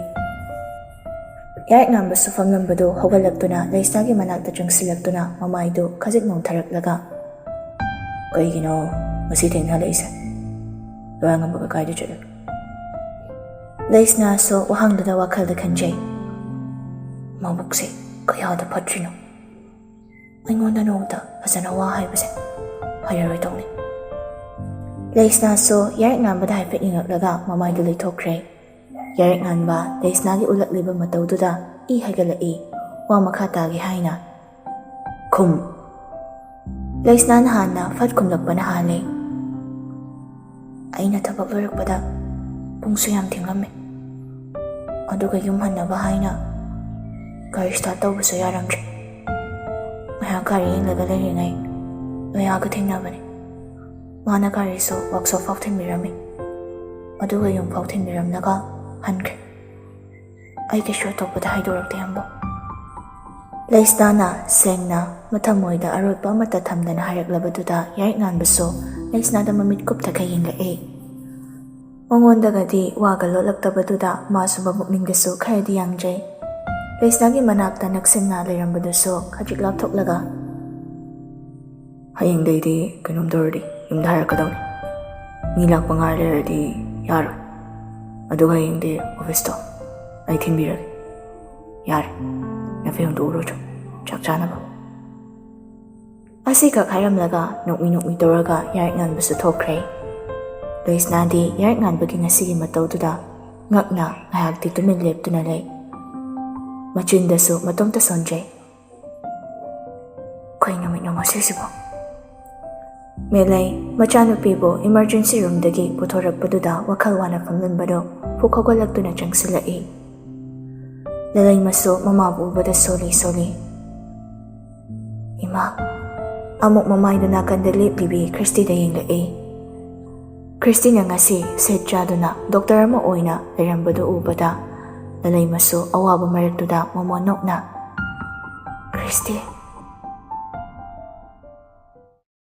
ꯌꯥꯔꯛ ꯉꯥꯟꯕꯁꯨ ꯐꯝꯂꯝꯕꯗꯨ ꯍꯧꯒꯠꯂꯛꯇꯨꯅ ꯂꯩꯁꯅꯥꯒꯤ ꯃꯅꯥꯛꯇ ꯆꯪꯁꯤꯜꯂꯛꯇꯨꯅ ꯃꯃꯥꯏꯗꯨ ꯈꯖꯤꯛ ꯅꯣꯡꯊꯔꯛꯂꯒ, "ꯀꯩꯒꯤꯅꯣ ꯉꯁꯤ ꯊꯦꯡꯅ ꯍꯜꯂꯛꯏꯁꯦ? ꯂꯣꯌꯥ ꯉꯝꯕꯒ ꯀꯥꯏꯗ ꯆꯠꯂꯨꯏ?" ꯂꯩꯁꯅꯥꯁꯨ ꯋꯥꯍꯪꯗꯨꯗ ꯋꯥꯈꯜꯗ ꯈꯟꯖꯩ꯫ "ꯃꯕꯨꯛꯁꯦ ꯀꯌꯥꯗ ꯐꯠꯇ꯭ꯔꯤꯅꯣ? ꯑꯩꯉꯣꯟꯗ ꯅꯣꯡꯃꯇ ꯐꯖꯅ ꯋꯥ ꯍꯥꯏꯕꯁꯦ ꯍꯩꯔꯔꯣꯏ ꯇꯧꯅꯤ꯫" ꯂꯩꯁꯅꯥꯁꯨ ꯌꯥꯔꯛ ꯉꯥꯟꯕꯗ ꯍꯥꯏꯐꯦꯠ ꯌꯦꯡꯉꯛꯂꯒ ꯃꯃꯥꯏꯗꯨ ꯂꯩꯊꯣꯛꯈ꯭ꯔꯦ꯫ ꯌꯥꯔꯛ ꯉꯥꯟꯕ ꯂꯩꯁꯅꯥꯒꯤ ꯎꯠꯂꯛꯂꯤꯕ ꯃꯇꯧꯗꯨꯗ ꯏ ꯍꯥꯏꯒꯠꯂꯛꯏ꯫ ꯋꯥ ꯃꯈꯥ ꯇꯥꯒꯦ ꯍꯥꯏꯅ, "ꯈꯨꯝ꯫" ꯂꯩꯁꯅꯥꯅ ꯍꯥꯟꯅ ꯐꯠ ꯈꯨꯝꯂꯛꯄꯅ ꯍꯥꯜꯂꯦ꯫ "ꯑꯩꯅ ꯊꯕꯛ ꯂꯣꯏꯔꯛꯄꯗ ꯄꯨꯡꯁꯨ ꯌꯥꯝ ꯊꯦꯡꯂꯝꯃꯦ꯫ ꯑꯗꯨꯒ ꯌꯨꯝ ꯍꯟꯅꯕ ꯍꯥꯏꯅ ꯒꯥꯔꯤ ꯁ꯭ꯇꯥꯔꯠ ꯇꯧꯕꯁꯨ ꯌꯥꯔꯝꯗ꯭ꯔꯦ꯫ ꯉꯥꯏꯍꯥꯛ ꯒꯥꯔꯤ ꯌꯦꯡꯂꯒ ꯂꯩꯔꯤꯉꯩ ꯂꯣꯌꯥꯒ ꯊꯦꯡꯅꯕꯅꯤ꯫ ꯃꯥꯅ ꯒꯥꯔꯤꯁꯨ ꯋꯥꯛꯁꯣꯞ ꯐꯥꯎ ꯊꯤꯟꯕꯤꯔꯝꯃꯤ꯫ ꯑꯗꯨꯒ ꯌꯨꯝ ꯐꯥꯎ ꯊꯤꯟꯕꯤꯔꯝꯂꯒ ꯍꯟꯈ꯭ꯔꯦ꯫ ꯑꯩ ꯀꯩꯁꯨ ꯑꯇꯣꯞꯄꯗ ꯍꯥꯏꯗꯣꯔꯛꯇꯦ ꯑꯃꯕꯨ꯫ ꯂꯩꯁꯅꯥꯅ ꯁꯦꯡꯅ ꯃꯊꯃꯣꯏꯗ ꯑꯔꯣꯠꯄ ꯑꯃꯠꯇ ꯊꯝꯗꯅ ꯍꯥꯏꯔꯛꯂꯕꯗꯨꯗ ꯌꯥꯏꯔꯤꯛ ꯉꯥꯟꯕꯁꯨ ꯂꯩꯁꯅꯥꯗ ꯃꯃꯤꯠ ꯀꯨꯞꯊꯒ ꯌꯦꯡꯂꯛꯏ꯫ ꯃꯉꯣꯟꯗꯒꯗꯤ ꯋꯥꯒ ꯂꯣꯠꯂꯛꯇꯕꯗꯨꯗ ꯃꯥꯁꯨ ꯃꯕꯨꯛꯅꯤꯡꯗꯁꯨ ꯈꯔꯗꯤ ꯌꯥꯡꯖꯩ꯫ ꯂꯩꯁꯅꯥꯒꯤ ꯃꯅꯥꯛꯇ ꯅꯛꯁꯤꯟꯅ ꯂꯩꯔꯝꯕꯗꯨꯁꯨ ꯈꯖꯤꯛ ꯂꯥꯞꯊꯣꯛꯂꯒ, "ꯍꯌꯦꯡꯗꯩꯗꯤ ꯀꯩꯅꯣꯝ ꯇꯧꯔꯗꯤ ꯌꯨꯝꯗ ꯍꯥꯏꯔꯛꯀꯗꯧꯅꯤ꯫ ꯃꯤ ꯂꯥꯛꯄ ꯉꯥꯏ ꯂꯩꯔꯗꯤ ꯌꯥꯔꯣꯏ꯫ ꯑꯗꯨꯒ ꯍꯌꯦꯡꯗꯤ ꯑꯣꯐꯤꯁꯇꯣ ꯑꯩ ꯊꯤꯟꯕꯤꯔꯒꯦ꯫ ꯌꯥꯔꯦ, ꯅꯐꯤ ꯍꯣꯡꯗꯣꯛꯎꯔꯣ ꯆꯣ, ꯆꯥꯛ ꯆꯥꯅꯕ꯫" ꯑꯁꯤꯈꯛ ꯍꯥꯏꯔꯝꯂꯒ ꯅꯣꯛꯃꯤ ꯅꯣꯛꯃꯤ ꯇꯧꯔꯒ ꯌꯥꯏꯔꯤꯛ ꯉꯥꯟꯕꯁꯨ ꯊꯣꯛꯈ꯭ꯔꯦ꯫ ꯂꯩꯁꯅꯥꯗꯤ ꯌꯥꯏꯔꯤꯛ ꯉꯥꯟꯕꯒꯤ ꯉꯁꯤꯒꯤ ꯃꯇꯧꯗꯨꯗ ꯉꯛꯅ ꯉꯥꯏꯍꯥꯛꯇꯤ ꯇꯨꯃꯤꯟ ꯂꯦꯞꯇꯨꯅ ꯂꯩ꯫ ꯃꯆꯤꯟꯗꯁꯨ ꯃꯇꯣꯝꯇ ꯁꯣꯟꯖꯩ꯫ "ꯀꯩ ꯅꯨꯃꯤꯠꯅꯣ ꯉꯁꯤꯁꯤꯕꯣ?" ꯃꯦꯂꯩ ꯃꯆꯥꯅꯨꯄꯤꯕꯨ ꯏꯃꯔꯖꯦꯟꯁꯤ ꯔꯨꯝꯗꯒꯤ ꯄꯨꯊꯣꯔꯛꯄꯗꯨꯗ ꯋꯥꯈꯜ ꯋꯥꯅ ꯐꯝꯂꯝꯕꯗꯨ ꯐꯨꯛ ꯍꯧꯒꯠꯂꯛꯇꯨꯅ ꯆꯪꯁꯤꯜꯂꯛꯏ꯫ ꯂꯂꯩꯃꯁꯨ ꯃꯃꯥꯕꯨ ꯎꯕꯗ ꯁꯣꯜꯂꯤ ꯁꯣꯜꯂꯤ꯫ "ꯏꯃꯥ!" ꯑꯃꯨꯛ ꯃꯃꯥꯏꯗꯨ ꯅꯥꯀꯟꯗ ꯂꯦꯞꯂꯤꯕꯤ ꯈ꯭ꯔꯤꯁꯇꯤꯗ ꯌꯦꯡꯂꯛꯏ꯫ ꯈ꯭ꯔꯤꯁꯇꯤꯅ ꯉꯁꯤ ꯁꯦꯠ ꯆꯥꯗꯨꯅ ꯗꯣꯛꯇꯔ ꯑꯃ ꯑꯣꯏꯅ ꯂꯩꯔꯝꯕꯗꯨ ꯎꯕꯗ ꯂꯂꯩꯃꯁꯨ ꯑꯋꯥꯕ ꯃꯔꯛꯇꯨꯗ ꯃꯃꯣꯟ ꯅꯣꯛꯅ, "ꯈ꯭ꯔꯤꯁꯇꯤ!"